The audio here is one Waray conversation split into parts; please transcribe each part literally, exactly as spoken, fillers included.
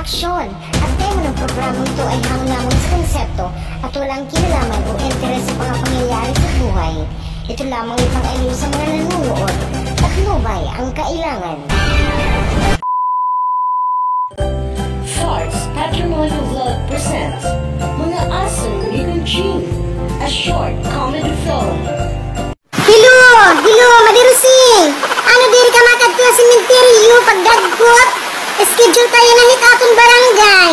Syon, ang tema ng programang ito ay hango lamang sa konsepto at walang kinalaman o interes sa mga pangyayari sa buhay. Ito lamang ay pang-aliw sa mga nanonood. Tacloban ang kailangan. Farts Patrimonial Vlog presents Mga Asoy ni Conching, a short comedy film. Hello! Hello, Madi Rosing! Ano, diri ka makadto ha sementeryo pagdagkot? Schedule ta yana hit aton barangay.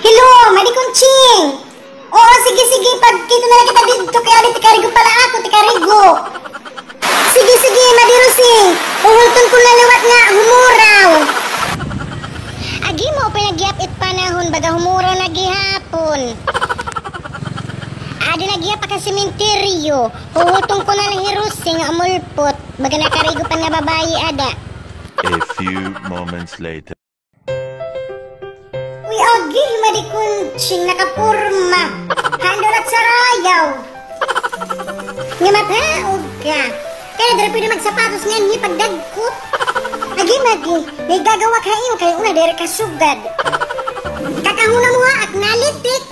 Hello, Madi Conching! Oo, sige, sige, pagkita na la kita didto, kay adi tikarigo pa la ako, tikarigo. Sige, sige, Madi Rosing. Huhulton ko na liwat nga humuraw. Agi, maupay na gihap it panahon, baga humuraw na gihapon. Adi na gihap ha sementeryo. Huhulton ko na la hi Rosing nga umulpot. Baga nakarigo pa nga babayi ada. A few moments later. Uy, agi, hi Madi Conching, nakaporma. Handol at sarayaw. Nga mapaog ka. Kay diri pwede magsapatos nganhi pagdagkot. Agi, Madi, may gagawa ka ha imo kay una diri ka sugad. Kakahuna mo ha, ak nalitik.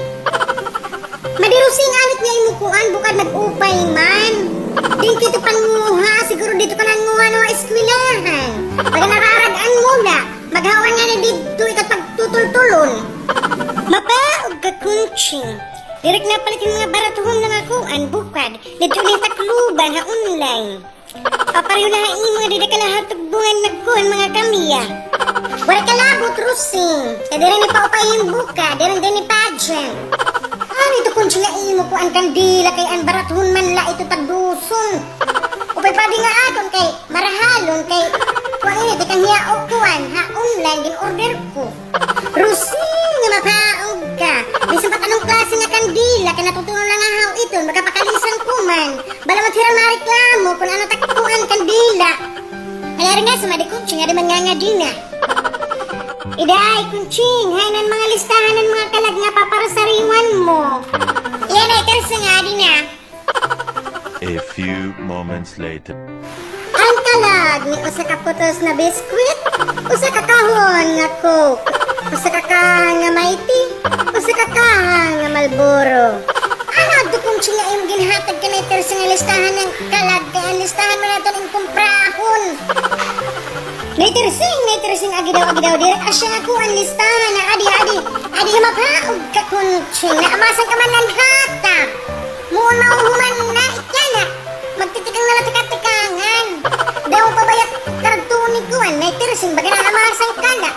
Madi Rosing, anit nga imo kuan, bukad nag-upay man. Diri ka didto panguha, siguro didto ka nanguha ha eskwelahan. Baga nararag-an mo la. Maghawan ngani didto, ikaw pagtutultulon. Mapaog ka, Conching. Diri ak napalit hin mga baratuhon nga kuan, bukad. Didto ini ha Tacloban, ha online. Papareho la ha imo nga dida ka la ha tugbungan nagkuan mga kamya. Waray ka labot, Rosing. Kay diri ini paupay hin bukad, diri ini pageant. Ano ito, Conching, nga imo kuan kandila kay an baratuhon man la ito tagduson. Upay pa di nga aton kay marahalon kay kuan ini, tikang hiya o kuan, ha online gin-order ko. Rosing, nga mapaog ka. Bisan pa anong klase nga kandila, kay natutunan na nga haw iton, makapakalisang ko man. Bala man hira mareklamo kun ano it ak kuan kandila. Ay, ari nga, si Madi Conching, adi man nga nga dina. Iday, Conching, hain an mga listahan han mga kalag nga paparosariwan mo? Iya na, Tersa, nga adi na. A few moments later. An kalag ni usa ka putos na biskwit, usa ka kahon nga Coke, usa ka kaha nga Mighty, usa ka kaha nga Marlboro. Ano adto, Conching, nga imo ginhatag kanay Tersa nga listahan nga kalag, kay an listahan man aton in kumprahon? Nay Tersing, Nay Tersing, agi daw, agi daw, diri asya nga kuan listahan, adi, adi, adi, mapaog ka, Conching, naamasan ka man han hata. Muon mahuhuman na, ikana. Magtitikang na la tikatikangan. Daw pabayat karagtuon ni kuan, Nay Tersing, baga naamasan ka na.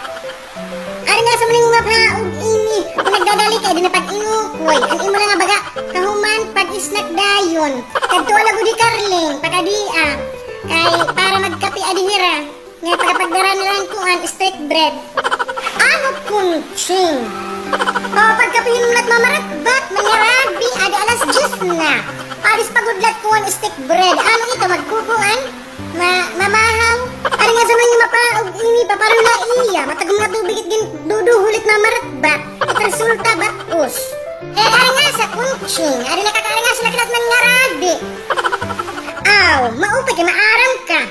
Ari nga sa maning mapaog ini, kun nagdadali ka, di na pag-inukoy. An imo na nga baga, kahuman, pag-snack dayon. Kadto la gud hi Carling, pakadia. Kay para magkape adi hira. Nga pagkapagdara nila han kuan, street bread. Ano, Conching? O, pagkapihin mo na't mamaratbat, manyarabi, adi alas diyes na. Paris pa gud la't kuan, stick bread. Ano ito, magkukuan? Ma-, mamahaw? Ari nga sa mga mapaog ini, papareho la iya. Matagom nga tubig it ginduduhol it mamaratbat. It resulta, bat-os. Eh, ari nga sa Conching. Ari nakakaari nga sila kilat manyarabi. Aw, maupay kay maaram ka.